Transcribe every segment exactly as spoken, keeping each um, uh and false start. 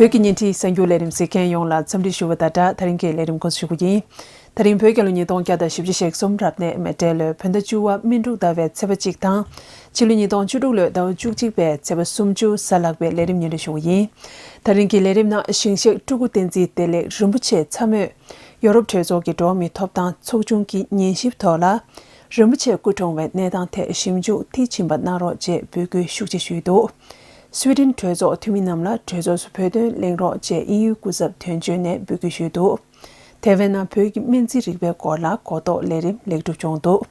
བོད་ཀྱི་བརྙན་འཕྲིན་གསར་འགྱུར་ལས་རིམ་གཟིགས་མཁན་ཡོངས་ལ་འཚམས་འདྲི་ཞུ་བ་དང་སྦྲགས། ད་རིང་གི་ལས་རིམ་འགོ་འཛུགས་ཞུ་གི་ཡིན། ད་རིང་བོད་རྒྱལ་ལོ་ཉིས་སྟོང་བརྒྱ་དང་བཞི་བཅུ་ཞེ་གསུམ་རབ་གནས་མེ་སྤྲེལ་ལོའི་བོད་ཟླ་བཅུ་པ་སྨིན་དྲུག་ཟླ་བའི་ཚེས་པ་གཅིག་དང་། ཕྱི་ལོ་ཉིས་སྟོང་བཅུ་དྲུག་ལོའི་ཟླ་བ་བཅུ་གཅིག་པའི་ཚེས་པ་སུམ་ཅུ་གཟའ་ལྷག་པའི་ལས་རིམ་སྙན་སྒྲོན་ཞུ་གི་ཡིན། ད་རིང་གི་ལས་རིམ་ནང་ཞིང་གཤེགས་སྤྲུལ་སྐུ་བསྟན་འཛིན་བདེ་ལེགས་རིན་པོ་ཆེ་ཚ་མོས་ཡོ་རོབ་གྲོས་ཚོགས་ཀྱི་འགྲོ་བ་མིའི་ཐོབ་ཐང་ཚོགས་ཆུང་གི་ཉན་ཞིབ་ཐོག་ལ། རིན་པོ་ཆེ་སྐུ་གྲོངས་པའི་གནས་སྟངས་ཐད་ཞིབ་འཇུག་མཐིལ་ཕྱིན་པ་གནང་རོགས་ཅེས་འབོད་སྐུལ་ཤུགས་ཆེ་ཞུས་འདུག་སུའེ་ཏེན་གྲོས་ཚོགས་འཐུས་མི་རྣམས་ལ་གྲོས་ཚོགས་སུ་བོད་དོན་གླེང་རོགས་ཅེས་དབྱིན་ཡུལ་སྐུ་ཚབ་དོན་གཅོད་ནས་འབོད་སྐུལ་ཞུས་འདུག་དེ་བས་ན་བོད་ཀྱི་སྨན་རྩིས་རིག་པའི་སྐོར་ལ་གོ་རྟོགས་ལས་རིམ་ལེགས་གྲུབ་བྱུང་འདུག་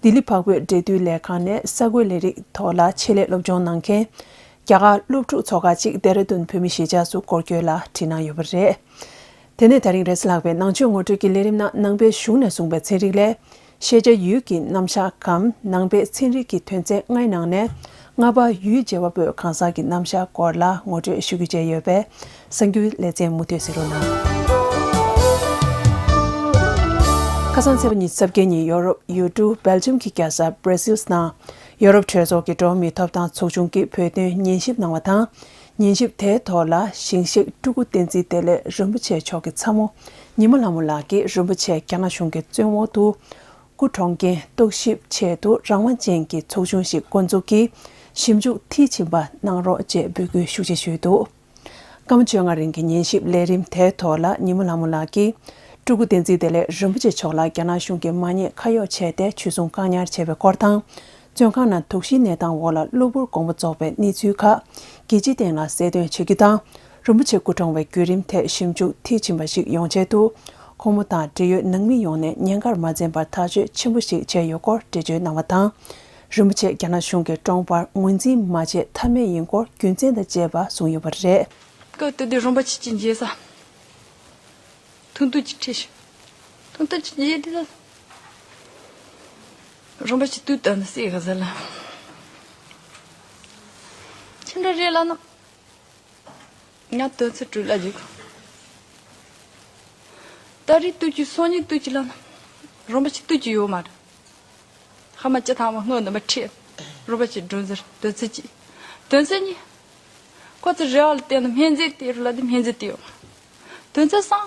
ལྡི་ལི་འཕགས་བོད་འབྲེལ་མཐུད་ལས་ཁང་ནས་ས་བགོས་ལས་རིགས་ཐོག་ལ་ཆེད་ལས་སློབ་སྦྱོང་གནང་མཁན་རྒྱ་གར་སློབ་ཕྲུག་ཚོགས་ཁག་ཅིག་ལྡེ་ར་ལྡུན་བོད་མི་གཞིས་ཆགས་སུ་སྐོར་སྐྱོད་ལ་ཁྲིད་གནང་ཡོད་པ་རེད། དེ་ནས་ད་རིང་རེས་གཟའ་ལྷག་པའི་ནང་ཆོས་ངོ་སྤྲོད་ཀྱི་ལས་རིམ་ནང་ནང་པའི་གཞུང་ནས་གསུངས་པའི་ཚན་རིག་ལས། ཤེས་བྱ་ཡུལ་གྱི་རྣམ་གཞག་གམ་ནང་པའི་ཚན་རིག་གི་དོན་ཚན་ལྔའི་ནང་ནས་ལྔ་པ་ཡུལ་འབྱེད་པ་པོའི་གང་ཟག་གི་རྣམ་གཞག་སྐོར་ལ་ངོ་སྤྲོད་ཞུ་རྒྱུ་བཅས་ཡོད་པས་གསར་འགྱུར་ལེ་ཚན་མུ་མཐུད་གཟིགས་རོགས་གནང་། ཁ་སང་ཚེས་པ་ཉི་ཤུ་རྩ་བརྒྱད་ཉིན་ཡོ་རོབ་ཡུལ་གྲུ་སྦེལ་ཇམ་གྱི་རྒྱལ་ས་སྦྲ་སིལ་ནང་ཡོ་རོབ་གྲོས་ཚོགས་ཀྱི་འགྲོ་བ་མིའི་ཐོབ་ཐང་ཚོགས་ཆུང་གིས་བོད་དོན་ཉན་ཞིབ་གནང་བ་དང་། ཉན་ཞིབ་དེའི་ཐོག་ལ་ཞིང་གཤེགས་སྤྲུལ་སྐུ་བསྟན་འཛིན་བདེ་ལེགས་རིན་པོ་ཆེ་མཆོག་གི་ཚ་མོ་ཉི་མ་ལྷ་མོ་ལགས་ཀྱིས་རིན་པོ་ཆེ་རྒྱ་ནག་གཞུང་གི་བཙོན་འོག་ཏུ་སྐུ་གྲོངས་རྐྱེན་རྟོག་ཞིབ་ཆེད་དུ་རང་དབང་ཅན་གྱི་ཚོགས་ཆུང་ཞིག་འགོ་འཛུགས་ཀྱིས་ཞིབ་འཇུག་མཐིལ་ཕྱིན་པ་གནང་རོགས་ཅེས་འབོད་སྐུལ་ཤུགས་ཆེ་ཞུས་འདུག་སྐར་མ་བཅོ་ལྔ་རིང་གི་ཉན་ཞིབ་ལས་རིམ་དེའི་ཐོག་ལ་ཉི་མ་ལྷ་མོ་ལགས་ཀྱིས་སྤྲུལ་སྐུ་བསྟན་འཛིན་བདེ་ལེགས་རིན་པོ་ཆེ་མཆོག་ལ་རྒྱ་ནག་གཞུང་གིས་མ་ཉེས་ཁ་གཡོགས་བྱས་ཏེ་འཇུ་བཟུང་བཀག་ཉར་བྱས་པའི་སྐོར་དང་། བཙོན་ཁང་ནང་དོགས་གཞིའི་གནས་སྟངས་འོག་ལ་གློ་བུར་དགོངས་པ་རྫོགས་པའི་གནས་ཚུལ་ཁག་རྒྱལ་སྤྱིའི་སྟེང་ལ་གསལ་སྟོན་བྱེད་རྒྱུ་དང་། རིན་པོ་ཆེ་སྐུ་གྲོངས་པའི་བརྒྱུད་རིམ་ཐད་ཞིབ་འཇུག་མཐིལ་ཕྱིན་པ་ཞིག་ཡོང་ཆེད་དུ། ཁོང་མོ་དང་འབྲེལ་ཡོད་ནང་མི་ཡོངས་ནས་ཉེན་ཁར་མ་འཛེམས་པར་ཐག་གཅོད་ཆེན་པོ་ཞིག་བྱས་ཡོད་སྐོར་འགྲེལ་བརྗོད་གནང་བ་དང་། རིན་པོ་ཆེ་རྒྱ་ནག་གཞུང་གིས་བཀྲོངས་པར་ངོས་འཛིན་མ་བྱེད་ཐབས་མེད་ཡིན་སྐོར་རྒྱུ་མཚན་དང་བཅས་པ་གསུངས་ཡོད་པ་རེད། སྐབས་དེ་དུས་རིན་པོ་ཆེ་གཅིག་མཇལ་ས། ཐུང་ཐུང་གཅིག་ཁྲིད་ཤིག་ཐུང་ཐུང་གཅིག་མཇལ་དུས་ལ། རིན་པོ་ཆེ་དུས་ལྟར་ནས་བསད་ག་ཟེར་ལ། ཁྱེད་འདྲ་རེད་ལ་ན། ང་དོན་ཚན་དྲུག་ལ་འཇུག་ད་རེས་དུས་ཀྱི་སང་ཉིན་དུས་ཀྱི་ལ་ན། རིན་པོ་ཆེ་དུས་ཀྱི་ཡོད་མ་རེད། ཧ་མ་ཅི་ཐང་བ་སྔོན་ནས་མ་ཁྲིད། རིན་པོ་ཆེ་སྒྲུང་ཟེར་དོན་ཚན་གཅིག་དོན་ཚན་གཉིས། ཁོ་ཚོ་རེ་བ་ལ་བརྟེན་ནས་སྨན་རྫས་དེ་རུ་ལ་དེ་སྨན་རྫས་དེ་ཡོད་མ་རེད། དོན་ཚན་གསུམ།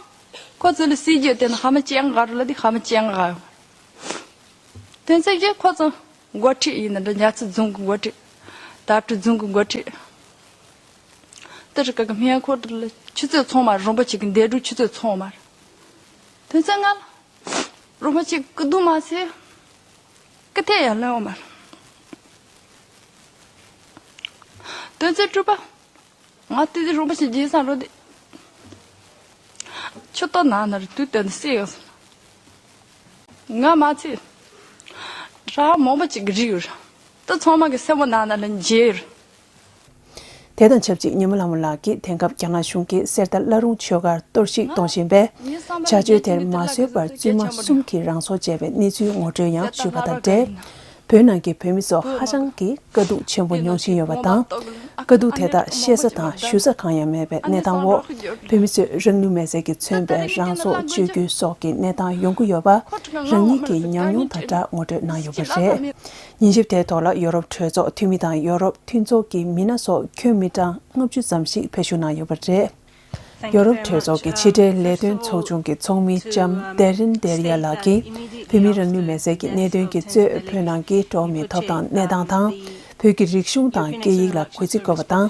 ཁོ་ཚོ་ལ་སྲིད་ཇུས་བརྟེན་ནས་ཧ་མ་ཅི་ཡང་ག་རུ་ལ་དེ་ཧ་མ་ཅི་ཡང་ག་ཡོད་མ་རེད། དོན་ཚན་བཞི། ཁོ་ཚོ་འགོ་ཁྲིད་ཡིན་ན་འདྲ་ཉ་ཚི་རྫོང་གི་འགོ་ཁྲིད། དྭ་ཕྲུག་རྫོང་གི་འགོ་ཁྲིད། དེ་རུ་ཀ་གི་སྨན་ཁང་དེ་ལ་ཆུ་ཚོད་ཚང་མ་རིན་པོ་ཆེ་གི་འདས་གྲོངས་ཆུ་ཚོད་ཚང་མ་རེད། དོན་ཚན་ལྔ་ལ། རིན་པོ་ཆེ་སྐུ་གདུང་མ་ཟེར། སྐུ་ཐལ་ཡང་ལེན་འོང་མ་རེད། དོན་ཚན་དྲུག་པ། ང་དེ་དུས་རིན་པོ་ཆེ་མཇལ་ས་རོ་དེ། ཆུ་ཏོ་ན་ན་རུ་དུས་དོན་དུ་བསད་ཡོད་སོང་། ང་མ་ཚད། ར་མང་པོ་ཅིག་གི་རིགས་ཡོད་རེད། ད་ཚང་མ་གི་སེམས་པ་ན་ན་ལ་མཇལ་ཡོད་རེད། དེ་དང་ཆབས་ཅིག་ཉི་མ་ལྷ་མོ་ལགས་ཀྱིས་དེང་སྐབས་རྒྱ་ནག་གཞུང་གིས་གསེར་རྟ་བླ་རུང་ཆོས་སྒར་གཏོར་བཤིག་གཏོང་བཞིན་པས། བྱ་སྤྱོད་དེར་མ་བཟོད་པར་བཙུན་མ་གསུམ་གྱིས་རང་སྲོག་བཅད་པའི་གནས་ཚུལ་ངོ་སྤྲོད་ཡང་ཞུས་པ་དང་འབྲེལ། བོད་ནང་གི་བོད་མི་ཚོ་ཧ་ཅང་གི་དཀའ་སྡུག་ཆེན་པོ་མྱོང་བཞིན་ཡོད་པ་དང་། དཀའ་སྡུག་དེ་དག་བཤད་ས་དང་ཞུ་ས་གང་ཡང་མེད་པའི་གནས་སྟངས་འོག་བོད་མི་ཚོས་རང་ལུས་མེར་སྲེག་གི་མཚོན་པའི་རང་སྲོག་གཅོད་རྒྱུ་སོགས་ཀྱི་གནས་སྟངས་ཡོང་གི་ཡོད་པ། རང་ཉིད་ཀྱི་ཉམས་མྱོང་དང་སྦྲགས་ངོ་སྤྲོད་གནང་ཡོད་པ་རེད། ཉན་ཞིབ་དེའི་ཐོག་ལ་ཡོ་རོབ་གྲོས་ཚོགས་འཐུས་མི་དང་ཡོ་རོབ་མཐུན་ཚོགས་ཀྱི་མི་སྣ་སོགས་ཁྱོན་མི་གྲངས་ལྔ་བཅུ་ཙམ་ཞིག་ཕེབས་ཞུགས་གནང་ཡོད་པ་རེད། ཡོ་རོབ་གྲོས་ཚོགས་ཀྱི་ཕྱི་འབྲེལ་ལས་དོན་ཚོགས་ཆུང་གི་ཚོགས་མི་ལྕམ་དེ་རིན་དེ་རི་ཡ་ལགས་ཀྱིས་བོད་མིའི་རང་ལུས་མེར་སྲེག་གི་གནད་དོན་གྱི་གཙོས་བོད་ནང་གི་འགྲོ་བ་མིའི་ཐོབ་ཐང་གནས་སྟངས་དང་། བོད་ཀྱི་རིག་གཞུང་དང་སྐད་ཡིག་ལ་གུས་བརྩི་དགོས་པ་དང་།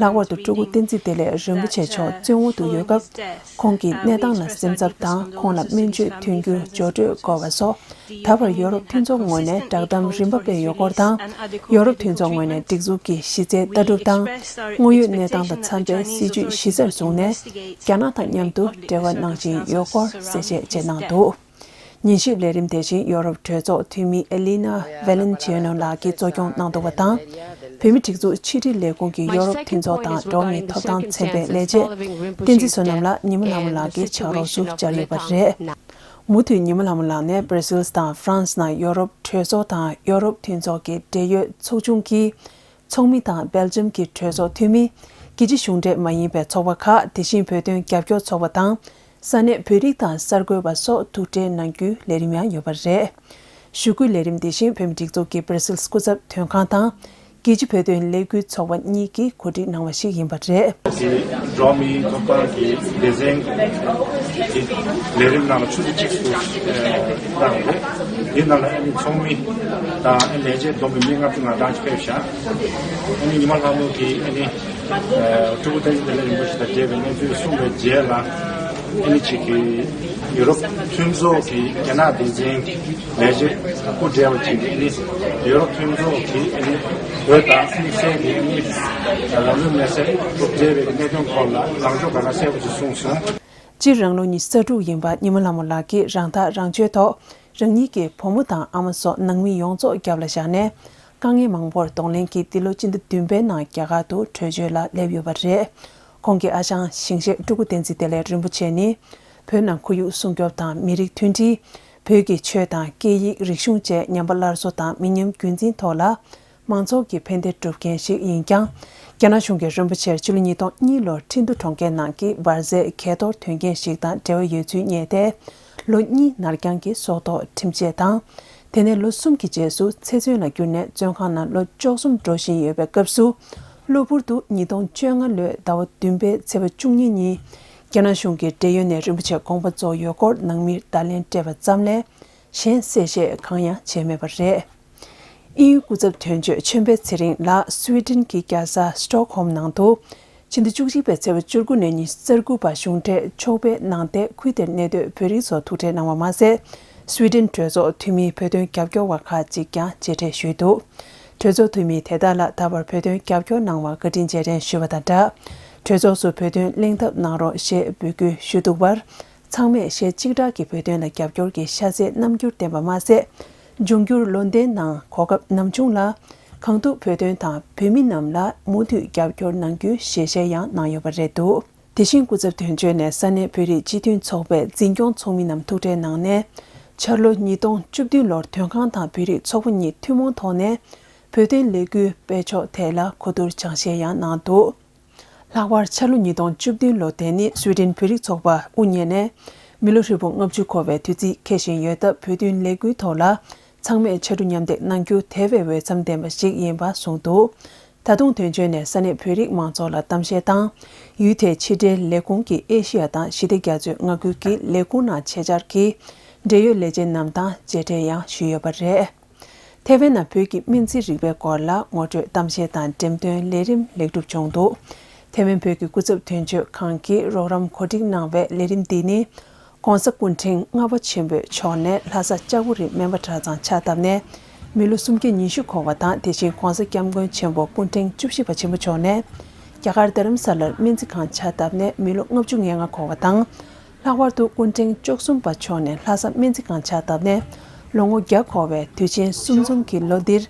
ལྷག་པར་དུ་སྤྲུལ་སྐུ་བསྟན་འཛིན་བདེ་ལེགས་རིན་པོ་ཆེ་མཆོག་བཙོན་འོག་ཏུ་ཡོད་སྐབས། ཁོང་གི་གནས་སྟངས་ལ་སེམས་འཚབ་དང་ཁོང་ལ་སྨན་བཅོས་མཐུན་འགྱུར་སྦྱོར་སྤྲོད་དགོས་པ་སོགས། ད་བར་ཡོ་རོབ་མཐུན་ཚོགས་ངོས་ནས་བསྒྲགས་གཏམ་རིམ་པ་སྤེལ་ཡོད་སྐོར་དང་། ཡོ་རོབ་མཐུན་ཚོགས་ངོས་ནས་སྒྲིག་འཛུགས་ཀྱི་གཞི་རྩའི་ལྟ་གྲུབ་དང་། དངོས་ཡོད་གནས་སྟངས་དང་འཚམས་པའི་སྲིད་ཇུས་གཞི་རྩར་བཟུང་ནས། རྒྱ་ནག་དང་མཉམ་དུ་འབྲེལ་བ་གནང་བཞིན་ཡོད་སྐོར་གསལ་བཤད་བཅས་གནང་འདུག་ཉན་ཞིབ་ལས་རིམ་དེ་བཞིན་ཡོ་རོབ་གྲོས་ཚོགས་འཐུས་མི་ཨེ་ལི་ན་ཝེ་ལེན་ཆི་ནོ་ལགས་ཀྱིས་གཙོ་སྐྱོང་གནང་འདུག་པ་དང་། བོད་མིའི་སྒྲིག་འཛུགས་ཕྱི་དྲིལ་ལས་ཁུངས་ཀྱི་ཡོ་རོབ་མཐུན་ཚོགས་དང་འགྲོ་བ་མིའི་ཐོབ་ཐང་ཚན་པའི་ལས་བྱེད་བསྟན་འཛིན་བསོད་ནམས་ལགས་ཉི་མ་ལྷ་མོ་ལགས་ཀྱི་ཕྱག་རོགས་སུ་བཅར་ཡོད་པ་རེད། མུ་མཐུད་ཉི་མ་ལྷ་མོ་ལགས་ནས་སྦར་སིལ་དང་ཧྥ་རན་སི་ནང་ཡོ་རོབ་གྲོས་ཚོགས་དང་ཡོ་རོབ་མཐུན་ཚོགས་ཀྱི་འབྲེལ་ཡོད་ཚོགས་ཆུང་གི་ཚོགས་མི་དང་སྦེལ་ཇམ་གྱི་གྲོས་ཚོགས་འཐུས་མི། རྒྱལ་སྤྱི་གཞུང་འབྲེལ་མ་ཡིན་པའི་ཚོགས་པ་ཁག་དེ་བཞིན་བོད་དོན་རྒྱབ་སྐྱོར་ཚོགས་པ་དང་། ས་གནས་བོད་རིགས་དང་གསར་འགོད་པ་སོགས་ཐུག་འཕྲད་གནང་རྒྱུའི་ལས་རིམ་ཡང་ཡོད་པ་རེད། ཞུ་སྐུལ་ལས་རིམ་དེ་བཞིན་བོད་མིའི་སྒྲིག་འཛུགས་ཀྱི་སྦར་སིལ་སྐུ་ཚབ་དོན་ཁང་དང་། རྒྱལ་སྤྱི་བོད་དོན་ལས་འགུལ་ཚོགས་པ་གཉིས་ཀྱིས་གོ་སྒྲིག་གནང་བ་ཞིག་ཡིན་པ་རེད། གི་འགྲོ་བ་མིའི་ཐོབ་ཐང་གི་སྡེ་ཚན་གྱི་ལས་རིམ་ནང་ལ་ཆུ་ཚོད་གཅིག་ཏུ་བཏང་ཡོད། འདི་ནང་ལ་ཨ་ནི་ཚོགས་མི་དང་ཨ་ནི་ལས་བྱེད་བསྡོམས་པའི་མི་ལྔ་བཅུ་ང་གྲངས་ཅིག་ཕེབས་ཤག་ཨ་ནི་ཉི་མ་ལྷ་མོ་གིས་ཨ་ནི་སྤྲུལ་སྐུ་བསྟན་འཛིན་བདེ་ལེགས་རིན་པོ་ཆེ་དང་འབྲེལ་བའི་གནས་ཚུལ་གསུངས་པའི་རྗེས་ལ། ཨ་ནི་ཅིག་གི་ཡུ་རོབ་མཐུན་ཚོགས་ཀྱི་རྒྱ་ནག་སྡེ་ཚན་གྱི་ལས་བྱེད་སྐུ་བགྲེས་པ་ཅིག་གིས་ཨ་ནི་ཡུ་རོབ་མཐུན་ཚོགས་ཀྱི་ཨ་ནི་བོད་དང་དམིགས་བསལ་གྱི་ཨ་ནི་ལམ་ལུགས་མེད་སའི་སྐུ་བགྲེས་པའི་གནད་དོན་སྐོར་ལ་ལངས་ཕྱོགས་ག་ལ་གསལ་པོ་ཞིག་གསུངས་སོང་། སྤྱིར་རང་ལོ་ཉི་ཤུ་རྩ་དྲུག་ཡིན་པ་ཉི་མ་ལྷ་མོ་ལགས་ཀྱིས་རང་ཐག་རང་གཅོད་ཐོག་རང་ཉིད་ཀྱི་བུ་མོ་དང་ཨ་མ་སོགས་ནང་མི་ཡོངས་རྫོགས་རྒྱབ་ལ་བཞག་ནས། དཀའ་ངལ་མང་པོར་གདོང་ལེན་གྱིས་འདི་ལོ་སྤྱི་ཟླ་བདུན་པའི་ནང་རྒྱ་གར་དུ་བྲོས་བྱོལ་ལ་སླེབས་ཡོད་པ་རེད། ཁོང་གི་ཨ་ཞང་ཞིང་གཤེགས་སྤྲུལ་སྐུ་བསྟན་འཛིན་བདེ་ལེགས་རིན་པོ་ཆེ་ནི། བོད་ནང་ཁོར་ཡུག་སྲུང་སྐྱོབ་དང་མི་རིགས་མཐུན་སྒྲིལ། བོད་ཀྱི་ཆོས་དང་སྐད་ཡིག་རིག་གཞུང་བཅས་ཉམས་པ་སླར་གསོ་དང་མི་ཉམས་རྒྱུན་འཛིན་ཐོག་ལ། མང་ཚོགས་ཀྱི་ཕན་བདེ་སྒྲུབ་མཁན་ཞིག་ཡིན་ཀྱང་། རྒྱ་ནག་གཞུང་གིས་རིན་པོ་ཆེར་ཕྱི་ལོ་ཉིས་སྟོང་གཉིས་ལོར་ཁྲིན་ཏུ་གྲོང་ཁྱེར་ནང་གི་འབར་རྫས་གས་གཏོར་དོན་རྐྱེན་ཞིག་དང་འབྲེལ་བ་ཡོད་ཚུལ་བརྙེས་ཏེ། ལོ་གཉིས་ནར་འགྱངས་ཀྱིས་སྲོག་ཐོག་ཁྲིམས་ཆད་དང་། དེ་ནས་ལོ་གསུམ་གྱི་རྗེས་སུ་ཚེ་བཙོན་ལ་གྱུར་ནས་བཙོན་ཁང་ནང་ལོ་བཅུ་གསུམ་འགྲོ་བཞིན་ཡོད་པའི་སྐབས་སུ། གློ་བུར་དུ་ཉིས་སྟོང་བཅོ་ལྔ་ལོའི་ཟླ་བ་བདུན་པའི་ཚེས་པ་བཅུ་གཉིས་ཉིན། རྒྱ་ནག་གཞུང་གིས་བགྲེས་ཡོལ་ནས་རིན་པོ་ཆེ་དགོངས་པ་རྫོགས་ཡོད་སྐོར་ནང་མིར་བརྡ་ལན་སྤྲད་པ་ཙམ་ལས། གཞན་གསལ་བཤད་གང་ཡང་བྱས་མེད་པ་རེད། དབྱིན་ཡུལ་སྐུ་ཚབ་དོན་གཅོད་ཆོས་འཕེལ་ཚེ་རིང་ལགས་སུའེ་ཏེན་གྱི་རྒྱལ་ས་སི་ཊོག་ཧོམ་ནང་དུ། ཕྱི་ཟླ་བཅུ་གཅིག་པའི་ཚེས་པ་བཅུ་དགུ་ནས་ཉི་ཤུ་རྩ་དགུ་བར་གཞུང་འབྲེལ་ཕྱོགས་ཕེབས་གནང་སྟེ། ཁུལ་དེར་གནས་སྡོད་བོད་རིགས་ཚོར་ཐུག་འཕྲད་གནང་བ་མ་ཟད། སུའེ་ཏེན་གྲོས་ཚོགས་འཐུས་མིའི་བོད་དོན་རྒྱབ་སྐྱོར་བ་ཁག་ཅིག་ཀྱང་མཇལ་འཕྲད་ཞུས་འདུག་གྲོས་ཚོགས་འཐུས་མི་དེ་དག་ལ་ད་བར་བོད་དོན་རྒྱབ་སྐྱོར་གནང་བར་བཀའ་དྲིན་རྗེས་དྲན་ཞུས་པ་དང་སྦྲགས། གྲོས་ཚོགས་སུ་བོད་དོན་གླེང་ཐབས་གནང་རོགས་ཞེས་འབོད་སྐུལ་ཞུས་འདུག་པར། ཚང་མས་གཞས་གཅིག་གྲགས་ཀྱིས་བོད་དོན་ལ་རྒྱབ་སྐྱོར་གྱི་ཤ་ཚའི་རྣམ་འགྱུར་བསྟན་པ་མ་ཟད། འབྱུང་འགྱུར་ལོ་ཟླའི་ནང་གོ་སྐབས་ནམ་བྱུང་ལ། གང་ཐུབ་བོད་དོན་དང་བོད་མི་རྣམས་ལ་མུ་མཐུད་རྒྱབ་སྐྱོར་གནང་རྒྱུའི་ཞལ་བཞེས་ཡང་གནང་ཡོད་པ་རེད་འདུག་དེ་བཞིན་སྐུ་ཚབ་དོན་གཅོད་ནས་ས་གནས་བོད་རིགས་སྤྱི་མཐུན་ཚོགས་པའི་འཛིན་སྐྱོང་ཚོགས་མི་རྣམས་ཐུག་འཕྲད་གནང་ནས། འཆར་ལོ་ཉིས་སྟོང་བཅུ་བདུན་ལོར་དོན་ཁང་དང་བོད་རིགས་ཚོགས་པ་གཉིས་ཐུན་མོང་ཐོག་ནས་བོད་དོན་ལས་འགུལ་སྤེལ་ཕྱོགས་ཐད་ལ་གོ་བསྡུར་སྦྱང་བཤད་ཡང་གནང་འདུག་ལྷག་པར་འཆར་ལོ་ཉིས་སྟོང་བཅུ་བདུན་ལོ་དེ་ནི་སུའེ་ཏེན་བོད་རིགས་ཚོགས་པ་དབུ་བརྙེས་ནས་མི་ལོ་ཧྲིལ་པོ་ལྔ་བཅུ་འཁོར་བའི་དུས་ཚིགས་འཁེལ་བཞིན་ཡོད་སྟབས། བོད་དོན་ལས་འགུལ་ཐོག་ལ་ཚང་མས་ཕྱར་གྲུ་མཉམ་འདེགས་གནང་རྒྱུ་དེ་བས་འོས་འཚམ་ལྡན་པ་ཞིག་ཡིན་པ་གསུངས་འདུག་ད་དུང་དོན་གཅོད་ནས་ས་གནས་བོད་རིགས་མང་ཚོགས་ལ་གཏམ་བཤད་དང་། ཡུལ་དེའི་ཕྱི་འབྲེལ་ལས་ཁུངས་ཀྱི་ཨེ་ཤི་ཡ་དང་ཞི་བདེ་རྒྱ་མཚོའི་མངའ་ཁུལ་གྱི་ལས་ཁུངས་ནང་ཆེད་བཅར་གྱིས་འབྲེལ་ཡོད་ལས་བྱེད་རྣམས་དང་མཇལ་འཕྲད་ཡང་ཞུས་ཡོད་པ་རེད། ཐེ་ཝན་ནང་བོད་ཀྱི་སྨན་རྩིས་རིག་པའི་སྐོར་ལ་ངོ་སྤྲོད་གཏམ་བཤད་དང་འགྲེམས་སྟོན་ལས་རིམ་ལེགས་གྲུབ་བྱུང་འདུག་ཐེ་ཝན་བོད་ཀྱི་སྐུ་ཚབ་དོན་གཅོད་ཁང་གིས་རོགས་རམ་གོ་སྒྲིག་གནང་བའི་ལས་རིམ་འདི་ནི། ྋགོང་ས་སྐུ་ཕྲེང་ལྔ་པ་ཆེན་པོས་མཆོག་ནས་ལྷ་ས་ལྕགས་པོ་རི་སྨན་པ་གྲྭ་ཚང་ཕྱག་བཏབ་ནས་མི་ལོ་སུམ་བརྒྱ་ཉི་ཤུ་འཁོར་བ་དང་། དེ་བཞིན་ྋགོང་ས་ྋསྐྱབས་མགོན་ཆེན་པོ་སྐུ་ཕྲེང་བཅུ་བཞི་པ་ཆེན་པོ་མཆོག་ནས་རྒྱ་གར་རྡ་རམ་ས་ལར་སྨན་རྩིས་ཁང་ཕྱག་བཏབ་ནས་མི་ལོ་ལྔ་བཅུ་ང་ལྔ་འཁོར་བ་དང་། ལྷག་པར་དུ་སྐུ་ཕྲེང་བཅུ་གསུམ་པ་མཆོག་ནས་ལྷ་ས་སྨན་རྩིས་ཁང་ཕྱག་བཏབ་ནས་ལོ་ངོ་བརྒྱ་འཁོར་བའི་དུས་ཆེན་གསུམ་འཛོམས་ཀྱི་ལོ་འདིར།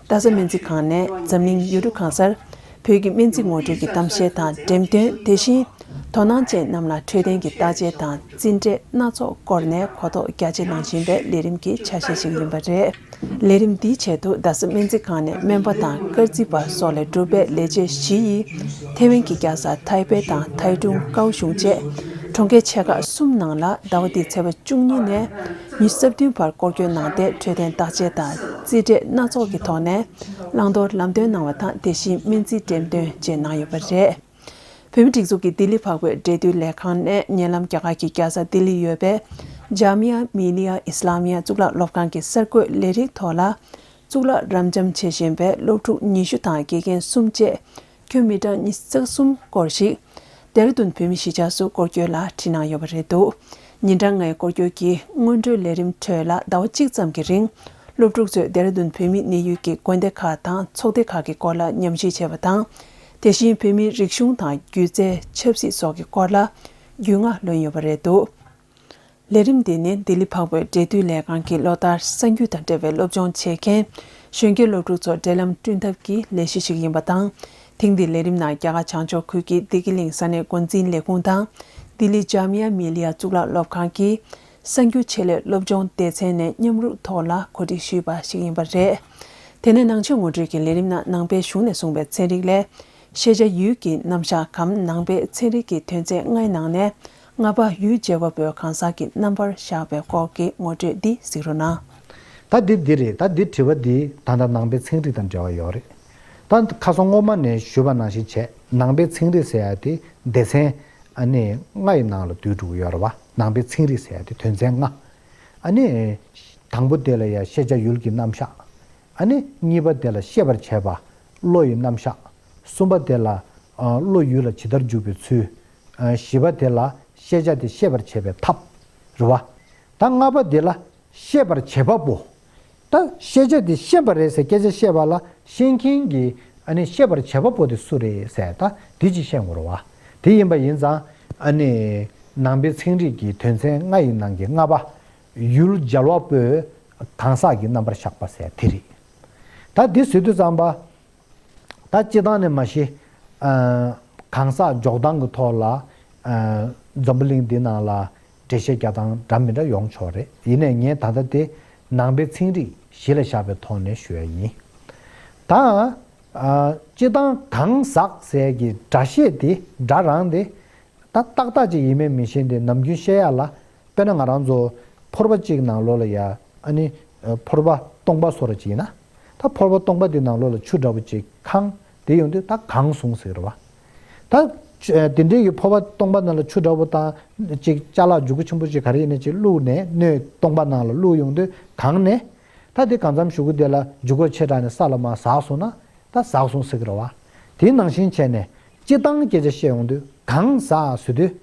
རྡ་ས་སྨན་རྩིས་ཁང་ནས་འཛམ་གླིང་ཡུལ་གྲུ་གང་སར་བོད་ཀྱི་སྨན་རྩིས་ངོ་སྤྲོད་ཀྱི་གཏམ་བཤད་དང་འགྲེམས་སྟོན། དེ་བཞིན་དོ་སྣང་ཅན་རྣམས་ལ་འཕྲོད་བསྟེན་གྱི་བརྟག་དཔྱད་དང་རྩིས་འབྲས་སྣ་ཚོགས་སྐོར་ནས་གོ་རྟོགས་རྒྱ་ཆེ་གནང་བཞིན་པའི་ལས་རིམ་གྱི་ཆ་ཤས་ཤིག་ཡིན་པ་རེད། ལས་རིམ་འདིའི་ཆེད་དུ་རྡ་ས་སྨན་རྩིས་ཁང་ནས་སྨན་པ་དང་སྐར་རྩིས་པ་སོགས་ལས་གྲུབ་པའི་ལས་བྱེད་བཞི་ཡིས་ཐེ་ཝན་གྱི་རྒྱལ་ས་ཐའེ་པེ་དང་ཐའེ་ཀྲུང་ཀའོ་ཞུང་བཅས་གྲོང་ཁྱེར་ཆེ་ཁག་གསུམ་ནང་ལ་ཟླ་བ་འདིའི་ཚེས་པ་བཅུ་གཉིས་ནས་ཉི་ཤུ་རྩ་བདུན་བར་སྐོར་སྐྱོད་གནང་སྟེ། འཕྲོད་བསྟེན་བརྟག་དཔྱད་དང་རྩིས་འབྲས་སྣ་ཚོགས་ཀྱི་ཐོག་ནས་བླང་དོར་ལམ་སྟོན་གནང་བ་དང་། དེ་བཞིན་སྨན་རྩིས་འགྲེམས་སྟོན་བཅས་གནང་ཡོད་པ་རེད། བོད་མིའི་སྒྲིག་འཛུགས་ཀྱི་ལྡི་ལི་འཕགས་པའི་འབྲེལ་མཐུད་ལས་ཁང་ནས་ཉེ་ལམ་རྒྱ་གར་གྱི་རྒྱལ་ས་ལྡི་ལིར་ཡོད་པའི་ཇཱ་མི་ཡ་མི་ལི་ཡ་ཨི་སི་ལ་མི་ཡ་གཙུག་ལག་སློབ་ཁང་གི་གསར་འགོད་ལས་རིགས་ཐོག་ལ་གཙུག་ལག་རབ་འབྱམས་བྱེད་བཞིན་པའི་སློབ་ཕྲུག་ཉི་ཤུ་དང་དགེ་རྒན་གསུམ་བཅས། ཁྱོན་མི་གྲངས་ཉི་ཤུ་རྩ་གསུམ་སྐོར་ཞིག་ལྡེ་ར་ལྡུན་བོད་མིའི་གཞིས་ཆགས་སུ་སྐོར་སྐྱོད་ལ་ཁྲིད་གནང་ཡོད་པ་རེད་འདུག་ཉིན་གྲངས་ལྔའི་སྐོར་སྐྱོད་ཀྱི་སྔོན་འགྲོའི་ལས་རིམ་ཁྲོད་ལ་ཟླ་བ་གཅིག་ཙམ་གྱི་རིང་སློབ་ཕྲུག་ཚོས་ལྡེ་ར་ལྡུན་བོད་མིའི་གནས་ཡུལ་གྱི་དགོན་སྡེ་ཁག་དང་ཚོགས་སྡེ་ཁག་གི་སྐོར་ལ་ཉམས་ཞིབ་བྱས་པ་དང་། དེ་བཞིན་བོད་མིའི་རིག་གཞུང་དང་སྒྱུ་རྩལ། ཆབ་སྲིད་སོགས་ཀྱི་སྐོར་ལ་རྒྱུས་མངའ་ལོན་ཡོད་པ་རེད་འདུག་ལས་རིམ་འདི་ནི་ལྡི་ལི་འཕགས་པའི་འབྲེལ་མཐུད་ལས་ཁང་གིས་ལོ་ལྟར་གསར་འགྱུར་དང་འབྲེལ་བའི་སློབ་སྦྱོང་བྱེད་མཁན་གཞོན་སྐྱེས་སློབ་ཕྲུག་ཚོར་འབྲེལ་ལམ་བསྐྲུན་ཐབས་ཀྱི་ལས་གཞི་ཞིག་ཡིན་པ་དང་། ཐེངས་འདིའི་ལས་རིམ་ནང་རྒྱ་གར་བྱང་ཕྱོགས་ཁུལ་གྱི་བདེ་སྐྱིད་གླིང་ས་གནས་འགོ་འཛིན་ལས་ཁུངས་དང་། ལྡི་ལི་ཇཱ་མི་ཡ་མི་ལི་ཡ་གཙུག་ལག་སློབ་ཁང་གི་གསར་འགྱུར་ཆེད་ལས་སློབ་སྦྱོང་སྡེ་ཚན་ནས་མཉམ་རུབ་ཐོག་ལ་གོ་སྒྲིག་ཞུས་པ་ཞིག་ཡིན་པ་རེད། དེ་ནས་ནང་ཆོས་ངོ་སྤྲོད་ཀྱི་ལས་རིམ་ནང་ནང་པའི་གཞུང་ནས་གསུངས་པའི་ཚན་རིག་ལས། ཤེས་བྱ་ཡུལ་གྱི་རྣམ་གཞག་གམ་ནང་པའི་ཚན་རིག་གི་དོན་ཚན་ལྔའི་ནང་ནས་ལྔ་པ་ཡུལ་བྱེ་བ་པོའི་གང་ཟག་གི་རྣམ་པར་བཞག་པའི་སྐོར་གྱི་ངོ་སྤྲོད་འདི་གཟིགས་རོགས་གནང་། ད་འདི་འདི་རེད། ད་འདི་དྲི་བ་འདི་ད་ལྟ་ནང་པའི་ཚན་རིག་དང་འབྲེལ་བ་ཡོད་རེད། ད་ཁ་སང་སྔོན་མ་ནས་ཞུས་པ་ནང་བཞིན་བྱས། ནང་པའི་ཚན་རིག་ཟེར་ཡ་དེ་སྡེ་ཚན་ཨ་ནི་ལྔ་ཡི་ནང་ལ་འདུས་འགྲོ་གི་ཡོད་རེད་བ། ནང་པའི་ཚན་རིག་ཟེར་ཡ་དེ་དོན་ཚན་ལྔ། ཨ་ནི་དང་པོ་དེ་ལ་ཡ་ཤེས་བྱ་ཡུལ་གྱི་རྣམ་གཞག། ཨ་ནི་གཉིས་པ་དེ་ལ་ཤེས་པར་བྱེད་པ་བློ་ཡི་རྣམ་གཞག། གསུམ་པ་དེ་ལ་ཨ་བློ་ཡུལ་ལ་ཇི་ལྟར་འཇུག་པའི་ཚུལ། ཨ་བཞི་པ་དེ་ལ་ཤེས་བྱ་དེ་ཤེས་པར་བྱེད་པའི་ཐབས་རེད་བ། ད་ལྔ་པ་དེ་ལ་ཤེས་པར་བྱེད་པ་པོ། ད་ཤེས་བྱ་དེ་ཤེས་པ་རེད་ཟེར་སྐད་ཆ་བཤད་པ་ལ་ཤེས་མཁན་གྱི་ཨ་ནི་ཤེས་པར་བྱེད་པ་པོ་དེ་སུ་རེད་ཟེར། ད་དེ་ཅིག་ཤེས་དགོས་རེད་བ། དེ་ཡིན་པ་ཡིན་ཙང་ཨ་ནི་ནང་པའི་ཚན་རིག་གི་དོན་ཚན་ལྔ་ཡི་ནང་གི་ལྔ་པ། ཡུལ་འཇལ་བ་པོས་གང་ཟག་གི་རྣམ་པར་གཞག་པ་ཟེར་དེ་རེད། ད་འདི་བཟོས་དུས་ཙམ་པ། ད་སྤྱི་བཏང་ནས་མ་གཞི། ཨ་གང་ཟག་འཇོག་སྟངས་ཀྱི་ཐོག་ལ་ཨ་འཛམ་བུ་གླིང་འདི་ནང་ལ་འགྲེལ་བཤད་རྒྱག་སྟངས་འདྲ་མི་འདྲ་ཡོང་ཆོག་རེད། ཡིན་ནའི་ངས་ད་ལྟ་དེ་ནང་པའི་ཚན་རིག་གཞི་ལ་བཞག་པའི་ཐོག་ནས་ཞུ་ཡ་ཡིན། ད་ཨ་སྤྱི་བཏང་གང་ཟག་ཟེར་གྱི་སྒྲ་བཤད་དེ་སྒྲ་རང་དེ། ད་ཏག་ཏག་ཅིག་ཡིན་མིན་མི་ཤེས་ཏེ་ནམ་རྒྱུན་བཤད་ཡ་ལ། དཔེར་ན་ང་རང་ཚོ་ཕོར་པ་གཅིག་ནང་ལོགས་ལ་ཡ་ཨ་ནི་ཕོར་པ་སྟོང་པ་བཟོ་འདྲ་ཅིག་ཡིན་ན། ད་ཕོར་པ་སྟོང་པ་དེ་ནང་ལོགས་ལ་ཆུ་འདྲ་པོ་ཅིག་གང་དེ་ཡོང་དུས་ད་གང་སོང་ཟེར་གི་རེད་བ། ད་དེ་འདྲའི་གི་ཕོར་པ་སྟོང་པ་ནང་ལ་ཆུ་འདྲ་པོ་དང་ཅིག་ཅ་ལག་འཇུག་སྒོ་ཆེན་པོ་ཅིག་ག་རེ་ཡིན་ན་ཅིག་བླུགས་ནས་སྣོད་སྟོང་པ་ནང་ལ་བླུགས་ཡོང་དུས་གང་ནས། ད་དེ་གང་འཚམ་ཞུ་གི་དེ་ལ་འཇུག་སྒོ་ཆེ་དྲགས་ནས་ས་ལ་མར་ཟགས་སོང་ན། ད་ཟགས་སོང་ཟེར་གི་རེད་བ། དེའི་ནང་བཞིན་བྱས་ནས་སྤྱི་བཏང་སྐད་ཆ་བཤད་ཡོང་དུས་གང་ཟག་ཟེར་དུས།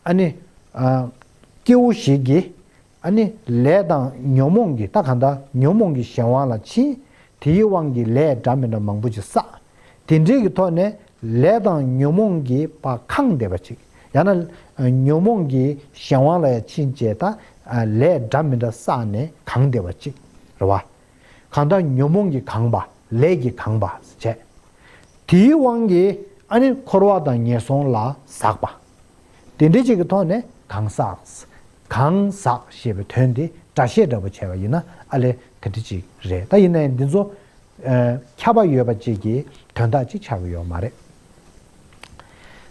ཨ་ནི་ཨ་སྐྱེ་བོ་ཞིག་གིས་ཨ་ནི་ལས་དང་ཉོན་མོངས་ཀྱིས། ད་གང་ལྟར་ཉོན་མོངས་ཀྱི་གཞན་དབང་ལ་ཕྱིན། དེའི་དབང་གིས་ལས་འདྲ་མི་འདྲ་མང་པོ་ཅིག་བསགས། དེ་འདྲའི་གི་ཐོག་ནས་ལས་དང་ཉོན་མོངས་ཀྱིས་ཕར་གང་བསྡད་པ་ཅིག། ཡང་ན་ཉོན་མོངས་ཀྱི་གཞན་དབང་ལ་ཡང་ཕྱིན་བྱས། ད་ལས་འདྲ་མི་འདྲ་བསགས་ནས་གང་བསྡད་པ་ཅིག་རེད་བ། གང་ལྟར་ཉོན་མོངས་ཀྱིས་གང་བ། ལས་ཀྱིས་གང་བ་བྱས། དེའི་དབང་གིས་ཨ་ནི་འཁོར་བ་དང་ངན་སོང་ལ་ཟགས་པ། དེ་འདྲའི་ཅིག་གི་ཐོག་ནས་གང་ཟག། གང་ཟག་ཞེས་པའི་དོན་དེ་སྒྲ་བཤད་འདྲ་པོ་བྱས་པ་ཡིན་ན་ཨ་ལས་དེ་འདྲ་ཅིག་རེད། ད་ཡིན་ནའི་འདི་ཚོ་ཨ་ཁྱབ་པ་ཡོད་པ་ཅིག་གི་དོན་དག་ཅིག་ཆགས་ཀྱི་ཡོད་མ་རེད།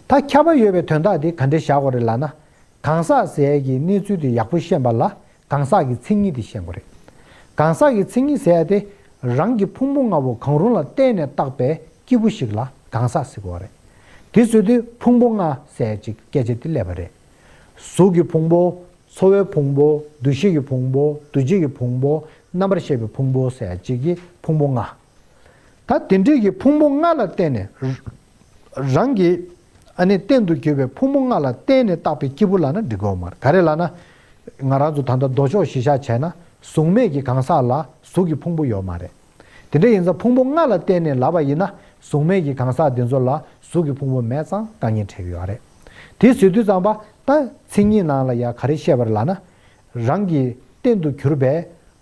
ད་ཁྱབ་པ་ཡོད་པའི་དོན་དག་དེ་ག་འདྲ་བཞག་དགོས་རེད་ལབ་ན། གང་ཟག་ཟེར་ཡས་ཀྱི་གནས་ཚུལ་དེ་ཡག་པོ་ཤེས་པ་ལ་གང་ཟག་གི་མཚན་ཉིད་དེ་ཤེས་དགོས་རེད། གང་ཟག་གི་མཚན་ཉིད་ཟེར་ཡས་དེ་རང་གི་ཕུང་པོ་ལྔ་པོ་གང་རུང་ལ་བརྟེན་ནས་བཏགས་པའི་སྐྱེས་བུ་ཞིག་ལ་གང་ཟག་ཟེར་དགོས་རེད། དེ་ཟེར་དུས་ཕུང་པོ་ལྔ་ཟེར་ཡས་ཅིག་སྐད་ཆ་དེ་སླེབས་པ་རེད། གཟུགས་ཀྱི་ཕུང་པོ། ཚོར་བའི་ཕུང་པོ། འདུ་ཤེས་ཀྱི་ཕུང་པོ། འདུ་བྱེད་ཀྱི་ཕུང་པོ། རྣམ་པར་ཤེས་པའི་ཕུང་པོ་ཟེར་ཡས་ཅིག་གི་ཕུང་པོ་ལྔ། ད་དེ་འདྲའི་གི་ཕུང་པོ་ལྔ་ལ་བརྟེན་ནས། རང་གི་ཨ་ནི་རྟེན་དུ་གྱུར་པའི་ཕུང་པོ་ལྔ་ལ་བརྟེན་ནས་བཏགས་པའི་སྐྱེས་བུ་ལབ་ན་འགྲིག་གི་ཡོད་མ་རེད། ག་རེ་ལབ་ན། ང་རང་ཚོ་ད་ལྟ་མདོ་ཕྱོགས་གཞི་བཞག་བྱས་ན་གཟུགས་མེད་ཀྱི་གང་ཟག་ལ་གཟུགས་ཀྱི་ཕུང་པོ་ཡོད་མ་རེད། དེ་འདྲ་ཡིན་ཙང་ཕུང་པོ་ལྔ་ལ་བརྟེན་ནས་ལབ་པ་ཡིན་ན་གཟུགས་མེད་ཀྱི་གང་ཟག་འདི་ཚོ་ལ་གཟུགས་ཀྱི་ཕུང་པོ་མེད་ཙང་དཀའ་ངལ་འཕྲད་ཀྱི་ཡོད་རེད། དེ་ཟེར་དུས་ཙམ་པ་ད་མཚན་ཉིད་ནང་ལ་ཡ་ག་རེ་བཤད་པ་རེད་ལབ་ན། རང་གི་རྟེན་དུ་གྱུར་པའི་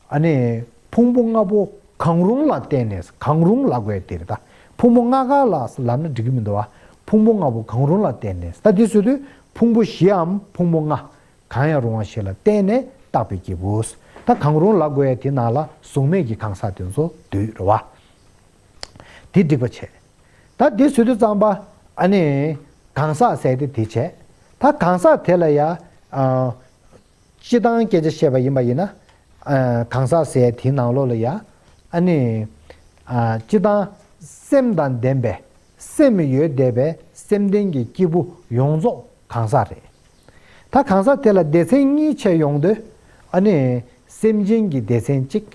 ཨ་ནི་ཕུང་པོ་ལྔ་པོ་གང་རུང་ལ་བརྟེན་ནས། གང་རུང་ལབ་དགོས་དེ་རེད། ད་ཕུང་པོ་ལྔ་ག་ལ་ལབ་ན་འགྲིག་གི་མི་འདུག་བ། ཕུང་པོ་ལྔ་པོ་གང་རུང་ལ་བརྟེན་ནས། ད་དེ་ཟེར་དུས་ཕུང་པོ་བཞིའམ་ཕུང་པོ་ལྔ། གང་ཡང་རུང་བ་ཞིག་ལ་བརྟེན་ནས་བཏགས་པའི་སྐྱེས་བུ། ད་གང་རུང་ལབ་དགོས་ཡ་དེ་ནང་ལ་གཟུགས་མེད་ཀྱི་གང་ཟག་དེ་ཚོ་འདུས་རེད་བ། དེ་འགྲིག་པ་བྱས། ད་དེ་ཟེར་དུས་ཙམ་པ་ཨ་ནི་གང་ཟག་ཟེར་དེ་དེ་བྱས། ད་གང་ཟག་དེ་ལ་ཡ་ཨ་སྤྱི་བཏང་སྐད་ཆ་བཤད་པ་ཡིན་པ་ཡིན་ན། ཨ་གང་ཟག་ཟེར་དེའི་ནང་ལོགས་ལ་ཡ་ཨ་ནི་ཨ་སྤྱི་བཏང་སེམས་དང་ལྡན་པའི་སེམས་ཡོད་བསྡད་པའི་སེམས་ལྡན་གྱི་སྐྱེས་བུ་ཡོངས་རྫོགས་གང་ཟག་རེད། ད་གང་ཟག་དེ་ལ་སྡེ་ཚན་གཉིས་ཕྱེ་ཡོང་དུས། ཨ་ནི་སེམས་ཅན་གྱི་སྡེ་ཚན་གཅིག།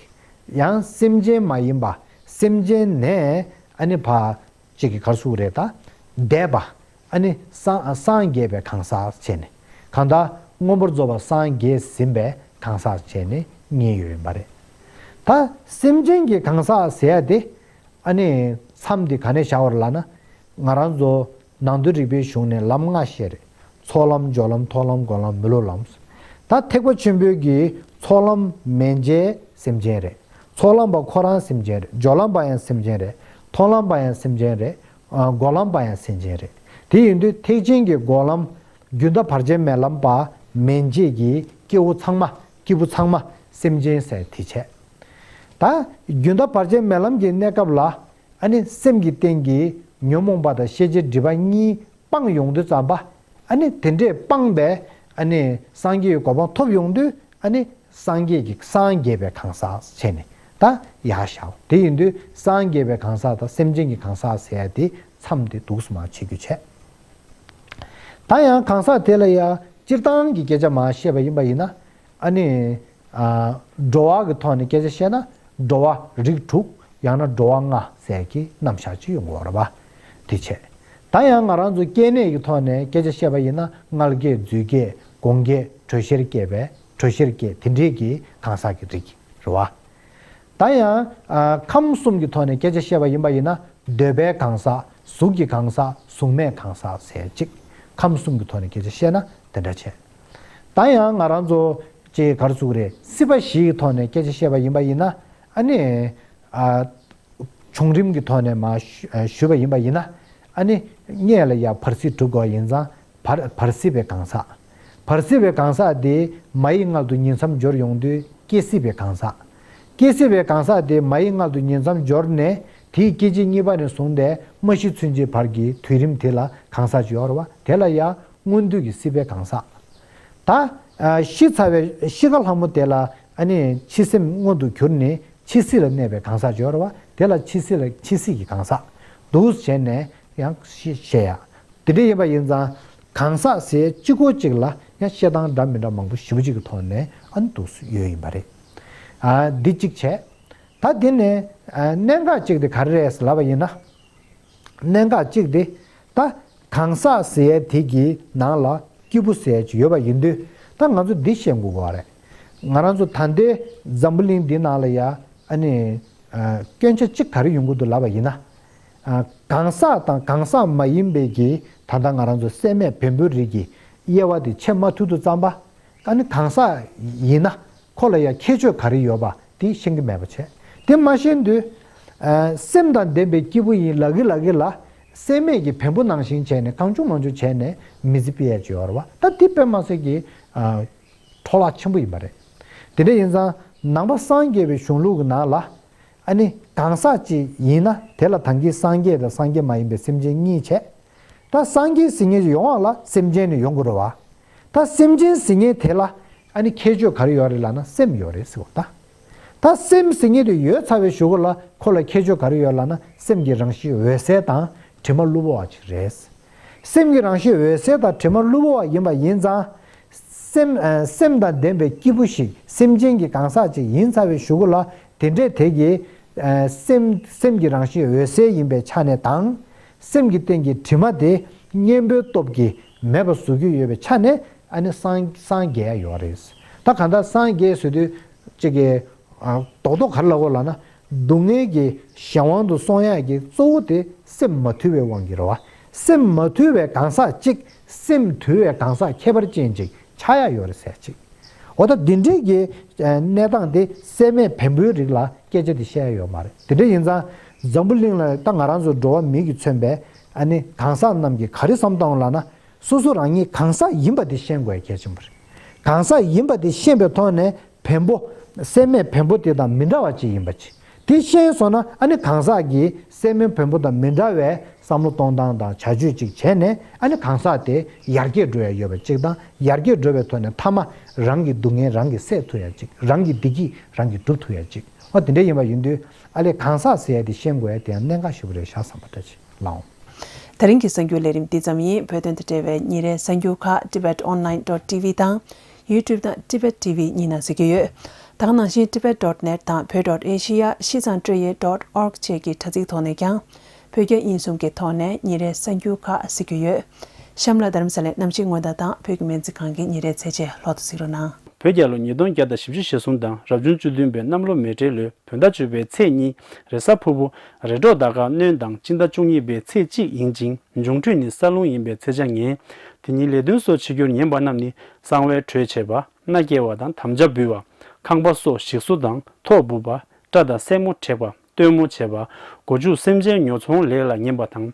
ཡང་སེམས་ཅན་མ་ཡིན་པ། སེམས་ཅན་ནས་ཨ་ནི་ཕར་གཅིག་གི་གར་སུ་རེད། ད་འདས་པ། ཨ་ནི་སངས་སངས་རྒྱས་པའི་གང་ཟག་བྱས་ནས། གང་ལྟར་མངོན་པར་རྫོགས་པར་སངས་རྒྱས་ཟིན་པའི་གང་ཟག་བྱས་ནས་གཉིས་ཡོད་ཡིན་པ་རེད། ད་སེམས་ཅན་གྱི་གང་ཟག་ཟེར་ཡ་དེ། ཨ་ནི་མཚམས་འདི་ག་ནས་བཞག་པ་རེད་ལབ་ན། ང་རང་ཚོ་ནང་དོན་རིག་པའི་གཞུང་ནས་ལམ་ལྔ་བཤད་རེད། ཚོགས་ལམ། སྦྱོར་ལམ། མཐོང་ལམ། སྒོམ་ལམ། མི་སློབ་ལམ། ད་ཐེག་པ་ཆེན་པོའི་གི་ཚོགས་ལམ་མན་ཆད་སེམས་ཅན་རེད། ཚོགས་ལམ་པ་ཁོ་རང་སེམས་ཅན་རེད། སྦྱོར་ལམ་པ་ཡང་སེམས་ཅན་རེད། མཐོང་ལམ་པ་ཡང་སེམས་ཅན་རེད། ཨ་སྒོམ་ལམ་པ་ཡང་སེམས་ཅན་རེད། དེ་ཡིན་དུས་ཐེག་ཆེན་གྱི་སྒོམ་ལམ། རྒྱུན་མཐའ་བར་ཆད་མེད་ལམ་པ་མན་ཆད་ཀྱི་སྐྱེ་བོ་ཚང་མ། སྐྱེས་བུ་ཚང་མ་སེམས་ཅན་ཟེར་དེ་བྱས། ད་རྒྱུན་མཐའ་བར་ཆད་མེད་ལམ་གྱི་གནས་སྐབས་ལ། ཨ་ནི་སེམས་ཀྱི་སྟེང་གི་ཉོན་མོངས་པ་དང་ཤེས་བྱའི་སྒྲིབ་པ་གཉིས་སྤངས་ཡོང་དུས་ཙམ་པ། ཨ་ནི་དེ་འདྲས་སྤངས་པའི་ཨ་ནི་སངས་རྒྱས་ཀྱི་གོ་འཕང་ཐོབ་ཡོང་དུས། ཨ་ནི་སངས་རྒྱས་ཀྱི་སངས་རྒྱས་པའི་གང་ཟག་བྱས་ནས། ད་ཡར་བཞག་དེ་ཡིན་དུས་སངས་རྒྱས་པའི་གང་ཟག་དང་སེམས་ཅན་གྱི་གང་ཟག་ཟེར་ཡ་དེ་མཚམས་དེ་འདུག་སེ་མར་ཕྱེ་རྒྱུ་བྱས། ད་ཡང་གང་ཟག་དེ་ལ་ཡང་སྤྱིར་བཏང་གི་སྐད་ཆ་མར་བཤད་པ་ཡིན་པ་ཡིན་ན། ཨ་ནི། ཨ། འགྲོ་བ་གི་ཐོག་ནས་སྐད་ཆ་བཤད་ན་འགྲོ་བ་རིགས་དྲུག་ཡང་ན་འགྲོ་བ་ལྔ་ཟེར་གྱི་རྣམ་གཞག་ཅིག་ཡོང་གི་ཡོད་རེད་པ། དེ་བྱས། ད་ཡང་ང་རང་ཚོ་སྐྱེ་གནས་ཀྱི་ཐོག་ནས་སྐད་ཆ་བཤད་པ་ཡིན་ན་མངལ་སྐྱེས་རྫུས་སྐྱེས་སྒོང་སྐྱེས་དྲོད་གཤེར་སྐྱེས་པའི་དྲོད་གཤེར་སྐྱེས་དེ་འདྲས་ཀྱི་གང་ཟག་གི་རིགས་རེད་པ། ད་ཡང་། ཨ། ཁམས་གསུམ་གྱི་ཐོག་ནས་སྐད་ཆ་བཤད་པ་ཡིན་པ་ཡིན་ན་འདོད་པའི་གང་ཟག་གཟུགས་ཀྱི་གང་ཟག་གཟུགས་མེད་གང་ཟག་ཟེར་ཅིག་ཁམས་གསུམ་གྱི་ཐོག་ནས་སྐད་ཆ་བཤད་ན་དེ་འདྲ་བྱས། ད་ཡང་ང་རང་ཚོ་ཅིག་ག་རེ་ཟེར་དགོས་རེད། སྲིད་པ་བཞི་གི་ཐོག་ནས་སྐད་ཆ་བཤད་པ་ཡིན་པ་ཡིན་ན། ཨ་ནི། ཨ། བྱུང་རིམ་གྱི་ཐོག་ནས་མར་ཞུ་ཞུས་པ་ཡིན་པ་ཡིན་ན། ཨ་ནི། སྔོན་ལ་ཡ་བར་སྲིད་གྲུབ་དགོས་པ་ཡིན་ཙང་བར་བར་སྲིད་པའི་གང་ཟག་བར་སྲིད་པའི་གང་ཟག་དེ་མ་ཡི་མངལ་དུ་ཉིང་མཚམས་སྦྱོར་ཡོང་དུས་སྐྱེ་སྲིད་པའི་གང་ཟག་སྐྱེ་སྲིད་པའི་གང་ཟག་དེ་མ་ཡི་མངལ་དུ་ཉིང་མཚམས་སྦྱོར་ནས་དེའི་སྐྱེ་མཆེད་གཉིས་པ་ནས་བཟུང་སྟེ་མ་ཤི་ཚུན་ཆད་བར་གྱི་དུས་རིམ་དེ་ལ་གང་ཟག་ཅིག་ཡོད་རེད་པ། དེ་ལ་ཡ་སྔོན་དུས་ཀྱི་སྲིད་པའི་གང་ཟག་ད། ཨ། ཤི་ཚར་བའི་ཤི་ཁ་ལྷ་མོ་དེ་ལ་ཨ་ནི་འཆི་སེམས་མངོན་དུ་གྱུར་ནས་འཆི་སྲིད་ལ་གནས་པའི་གང་ཟག་ཅིག་ཡོད་རེད་པ། དེ་ལ་འཆི་སྲིད་ལ་འཆི་སྲིད་ཀྱི་གང་ཟག་འདུག་སེ་བྱས་ནས་ཡང་བཤད་བཤད་ཡ། དེ་འདྲ་ཡིན་པ་ཡིན་ཙང་གང་ཟག་ཟེར་གཅིག་པོ་གཅིག་ལ་ཡང་བཤད་སྟངས་འདྲ་མི་འདྲ་མང་པོ་ཞེ་པོ་ཅིག་གི་ཐོག་ནས་ཨ་ནི་འདུག་སེ་ཡོད་ཡིན་པ་རེད། ཨ། འདི་གཅིག་བྱས། ད་འདི་ནས། ཨ། གནད་འགག་གཅིག་དེ་ག་རེ་རེད་ལབ་པ་ཡིན་ན། གནད་འགག་གཅིག་དེ། ད་གང་ཟག་ཟེར་ཡས་དེ་གི་ནང་ལ་སྐྱེས་བུ་ཟེར་ཡས་ཅིག་ཡོད་པ་ཡིན་དུས། ད་ང་ཚོ་འདི་ཤེས་དགོས་ཀྱི་ཡོད་རེད། ང་རང་ཚོ་ད་ལྟའི་འཛམ་བུ་གླིང་འདི་ནང་ལ་ཡ། ཨ་ནི། ཨ། སྐྱོན་ཆ་གཅིག་ག་རེ་ཡོང་གི་འདུག་ལབ་པ་ཡིན་ན། ཨ། གང་ཟག་དང་གང་ཟག་མ་ཡིན་པའི་གི་ད་ལྟ་ང་རང་ཚོ་སྲེད་མེད་བེམ་པོའི་རིགས་ཀྱི་དབྱེ་བ་དེ་ཕྱེ་མ་ཐུབ་དུས་ཙམ་པ། ཨ་ནི་གང་ཟག་ཡིན་ན་ཁོ་ལ་ཡ་ཁྱད་ཆོས་ག་རེ་ཡོད་པ་དེ་ཤེས་ཀྱི་མེད་པ་བྱས། དེ་མ་ཤེས་དུས། ཨ། སེམས་དང་ལྡན་པའི་སྐྱེས་བུ་ཡིན་ལབ་ཀྱི་ལབ་ཀྱི་ལ། སྲེད་མེད་ཀྱི་བེམ་པོ་ནང་བཞིན་བྱས་ནས་གང་བྱུང་མང་བྱུང་བྱས་ནས་མི་ཚེ་སྤེལ་ཡ་ཅིག་ཡོད་རེད་པ། ད་དེ་དཔེ་མ་སྲིད་ཀྱི། ཨ། འཕྲོ་བརླག་ཆེན་པོ་ཡིན་པ་རེད། དེ་འདྲ་ཡིན་ཙང་ནང་པ་སངས་རྒྱས་པའི་གཞུང་ལུགས་ཀྱི་ནང་ལ། ཨ་ནི་གང་ཟག་ཅིག་ཡིན་ན་དེ་ལ་ད་གིན་སངས་རྒྱས་དང་སངས་རྒྱས་མ་ཡིན་པའི་སེམས་ཅན་གཉིས་བྱས། ད་སངས་རྒྱས་ཟེར་མཁན་ཅིག་ཡོང་བ་ལ་སེམས་ཅན་ནི་ཡོང་དགོས་རེད་པ། ད་སེམས་ཅན་ཟེར་མཁན་དེ་ལ་ཨ་ནི་ཁྱད་ཆོས་ག་རེ་ཡོད་རེད་ལབ་ན་སེམས་ཡོད་རེད་ཟེར་བ་ད། ད་སེམས་ཟེར་མཁན་དེ་ཡོད་ཚར་བའི་གཞུག་གུ་ལ་ཁོ་ལ་ཁྱད་ཆོས་ག་རེ་ཡོད་ལབ་ན་སེམས་ཀྱི་རང་བཞིན་འོད་གསལ་དང་དྲི་མ་བླུ་བ་བ་ཅིག་རེད། སེམས་ཀྱི་རང་བཞིན་འོད་གསལ་དང་དྲི་མ་བླུ་བ་བ་ཡིན་པ་ཡིན་ཙང་། སེམས། ཨ། སེམས་དང་ལྡན་པའི་སྐྱེས་བུ་ཞིག་སེམས་ཅན་གྱི་གང་ཟག་ཅིག་ཡིན་ཚར་བའི་གཞུག་གུ་ལ་དེ་འདྲས་དེ་གི། ཨ། སེམས། སེམས་ཀྱི་རང་བཞིན་འོད་གསལ་ཡིན་པའི་ཆ་ནས་དང་། སེམས་ཀྱི་སྟེང་གི་དྲི་མ་དེ་གཉེན་པོའི་སྟོབས་ཀྱིས་མེད་པ་བཟོ་རྒྱུ་ཡོད་པའི་ཆ་ནས་ཨ་ནི་སངས། སངས་རྒྱས་ཡ་ཡོད་རེད། ད་གང་ལྟར་སངས་རྒྱས་ཟེར་དུས་ཅིག་གི། ཨ། རྡོག་རྡོག་ག་རེ་ལབ་དགོས་ལབ་ན། སྡུག་བསྔལ་གྱི་གཞན་དབང་དུ་སོང་ཡག་གི་གཙོ་བོ་དེ་སེམས་མ་དུལ་བའི་དབང་གིས་རེད་པ། སེམས་མ་དུལ་བའི་གང་ཟག་གཅིག་སེམས་དུལ་བའི་གང་ཟག་ཁྱད་པར་ཅན་ཅིག་ཆགས་ཡག་ཡོད་རེད་ཟེར་ཅིག་འོ་ད་འདི་འདྲའི་གི། ཨ། གནས་སྟངས་དེ་སྲེད་མེད་བེམ་པོའི་རིགས་ལ་སྐད་ཆ་དེ་བཤད་ཡག་ཡོད་མ་རེད། དེ་འདྲ་ཡིན་ཙང་འཛམ་བུ་གླིང་ལ་ད་ང་རང་ཚོ་འགྲོ་བ་མི་གིས་མཚོན་པའི་ཨ་ནི་གང་ཟག་རྣམས་ཀྱིས་ག་རེ་བསམ་བཏང་ལབ་ན། སོ་སོ་རང་ཉིད་གང་ཟག་ཡིན་པ་དེ་ཤེས་དགོས་ཡ་གལ་ཆེན་པོ་རེད། གང་ཟག་ཡིན་པ་དེ་ཤེས་པའི་ཐོག་ནས་བེམ་པོ། སྲེད་མེད་བེམ་པོ་དེ་དང་མི་འདྲ་བ་ཅིག་ཡིན་པ་ཅིག་དེ་ཤེས་སོང་ན་ཨ་ནི་གང་ཟག་གིས་སྲེད་མེད་བེམ་པོ་དང་མི་འདྲ་བའི་བསམ་བློ་གཏོང་སྟངས་དང་བྱ་སྤྱོད་ཅིག་བྱས་ནས་ཨ་ནི་གང་ཟག་དེ་ཡར་རྒྱས་འགྲོ་ཡ་ཡོད་པ་ཅིག་དང་། ཡར་རྒྱས་འགྲོ་བའི་ཐོག་ནས་མཐའ་མ་རང་གི་སྡུག་བསྔལ་རང་གིས་སེལ་ཐུབ་ཡ་ཅིག་རང་གི་བདེ་སྐྱིད་རང་གིས་སྒྲུབ་ཐུབ་ཡ་ཅིག་འོ་དེ་འདྲ་ཡིན་པ་ཡིན་དུས་ཨ་ལས་གང་ཟག་ཟེར་ཡ་དེ་ཤེས་དགོས་ཡ་དེ་ཡང་གནད་འགག་ཞེ་པོ་རེད་ཤག་བསམ་པ་འདྲ་ཅིག་ལངས། དེ་རིང་གི་གསར་འགྱུར་ལས་རིམ་འདི་ཙམ་ཡིན། བོད་དོན་དང་འབྲེལ་བའི་ཉིན་རེའི་གསར་འགྱུར་ཁག་tibet online dot tv དང་། YouTube དང་Tibet T V གཉིས་ནང་གཟིགས་ཀྱི་ཡོད། ད་ག་ནང་བཞིན་tibet dot net དང་བོད་dot asia ཤིས་ཙང་ཀྲོའུ་ཡི་dot org བཅས་ཀྱི་དྲ་ཚིགས་ཐོག་ནས་ཀྱང་བོད་རྒྱ་དབྱིན་གསུམ་གྱི་ཐོག་ནས་ཉིན་རེའི་གསར་འགྱུར་ཁག་གཟིགས་ཀྱི་ཡོད། གཤམ་ལ་རྡ་རམ་ས་ལའི་གནམ་གཤིས་སྔོན་བརྡ་དང་བོད་ཀྱི་སྨན་རྩིས་ཁང་གི་ཉིན་རེའི་ཚེས་ཆ་ལྷག་ཏུ་གཟིགས་རོགས་གནང་། བོད་རྒྱལ་ལོ་ཉིས་སྟོང་བརྒྱ་དང་བཞི་བཅུ་ཞེ་གསུམ་དང་རབ་བྱུང་བཅུ་བདུན་པའི་གནམ་ལོ་མེ་སྤྲེལ་ལོའི་བོད་ཟླ་བཅུ་པའི་ཚེས་གཉིས་རེས་གཟའ་ཕུར་བུ། རེས་གྲོགས་ཟླ་སྐར་སྣོན་དང་སྤྱི་ཟླ་བཅུ་གཉིས་པའི་ཚེས་གཅིག་ཡིན་ཅིང་འབྱུང་འཕྲོད་ནི་ས་རླུང་ཡིན་པའི་ཚེས་ཆ་ངེས། དེ་ཉིན་ལས་དོན་སོགས་བྱེད་རྒྱུར་ཉན་པ་རྣམས་ནི་གསང་བའི་གྲོས་བྱེད་པ། མནའ་སྐྱེལ་བ་དང་དམ་བཅའ་འབུལ་བ། ཁང་པ་སོགས་ཞིག་གསོ་དང་ཐོག་སྦུབ་པ། སྐྲ་དང་སེན་མོ་བྲེག་པ། སྟོན་མོ་བྱེད་པ། སྒོ་ཕྱུགས་སེམས་ཅན་ཉོ་ཚོང་ལས་ལ་ཉན་པ་དང་།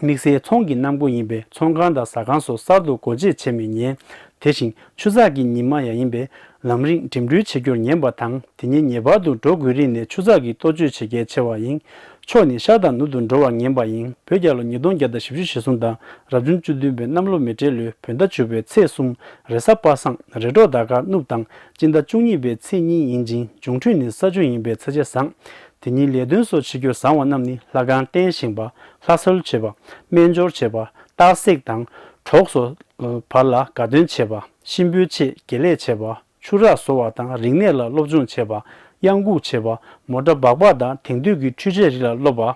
དམིགས་བསལ་ཚོང་གི་གནམ་སྒོ་ཡིན་པས་ཚོང་ཁང་དང་ཟ་ཁང་སོགས་གསར་དུ་སྒོ་འབྱེད་བྱེད་མི་ཉན། དེ་བཞིན་ཆུ་ཚགས་ཀྱི་ཉི་མ་ཡང་ཡིན་པས་ལམ་རིང་འགྲིམ་འགྲུལ་བྱེད་རྒྱུར་ཉན་པ་དང་དེ་ཉིན་ངེས་པར་དུ་འགྲོ་དགོས་རིགས་ནས་ཆུ་ཚགས་ཀྱི་གཏོ་བཅོས་བྱེད་གལ་ཆེ་བ་ཡིན། ཕྱོགས་ནི་ཤར་དང་ནུབ་ཏུ་འགྲོ་བར་ངེས་པ་ཡིན། བོད་རྒྱལ་ལོ་ཉིས་སྟོང་བརྒྱ་དང་བཞི་བཅུ་ཞེ་གསུམ་དང་རབ་བྱུང་བཅུ་བདུན་པའི་གནམ་ལོ་མེ་སྤྲེལ་ལོའི་བོད་ཟླ་བཅུ་པའི་ཚེས་གསུམ། རེས་གཟའ་པ་སངས། རེས་གྲོགས་ཟླ་སྐར་སྣུབ་དང་སྤྱི་ཟླ་བཅུ་གཉིས་པའི་ཚེས་གཉིས་ཡིན་ཅིང་འབྱུང་འཕྲོད་ནི་ས་བཅུ་ཡིན་པས་ཚེས་ཆ་བཟང་། དེ་ཉིན་ལས་དོན་སོགས་བྱེད་རྒྱུར་བཟང་བ་རྣམས་ནི་ལྷ་ཁང་རྟེན་བཞེངས་པ། ལྷ་གསོལ་བྱེད་པ། སྨན་སྦྱོར་བྱེད་པ། སྟག་གཟིག་དང་གྲོགས་སོགས་བར་ལ་དགའ་སྟོན་བྱེད་པ། གཤིན་པོའི་ཆེད་དགེ་ལས་བྱེད་པ། ཆུ་རགས་བཟོ་བ་དང་རིག་གནས་ལ་སློབ་སྦྱོང་བྱེད་པ། གཡང་འགུགས་བྱེད་པ། མོ་ཊ་སྦག་སྦག་དང་དེང་དུས་ཀྱི་འཕྲུལ་ཆས་རིགས་ལ་སློབ་པ།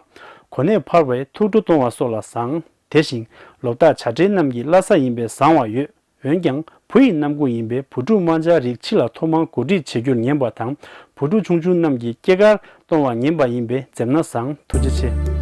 གོ་གནས་འཕར་བའི་ཐུགས་སྤྲོ་གཏོང་བ་སོགས་ལ་བཟང་། དེ་བཞིན་ལོ་རྟགས་བྱ་སྤྲེལ་རྣམས་ཀྱི་བླ་གཟའ་ཡིན་པས་བཟང་བ་ཡོད། འོན་ཀྱང་བུ་ཡི་རྣམ་ཀུན་ཡིན་པས་བུ་ཕྲུག་དམར་འབྱར་རིགས་ཕྱི་ལ་ཐོག་མར་གོ་སྒྲིག་བྱེད་རྒྱུར་ངན་པ་དང་བུ་ཕྲུག་ཆུང་ཆུང་རྣམས་ཀྱི་སྐྱེས་སྐར་གཏོང་བར་ངན་པ་ཡིན་པས་འཛེམ་ན་བཟང་། ཐུགས་རྗེ་ཆེ།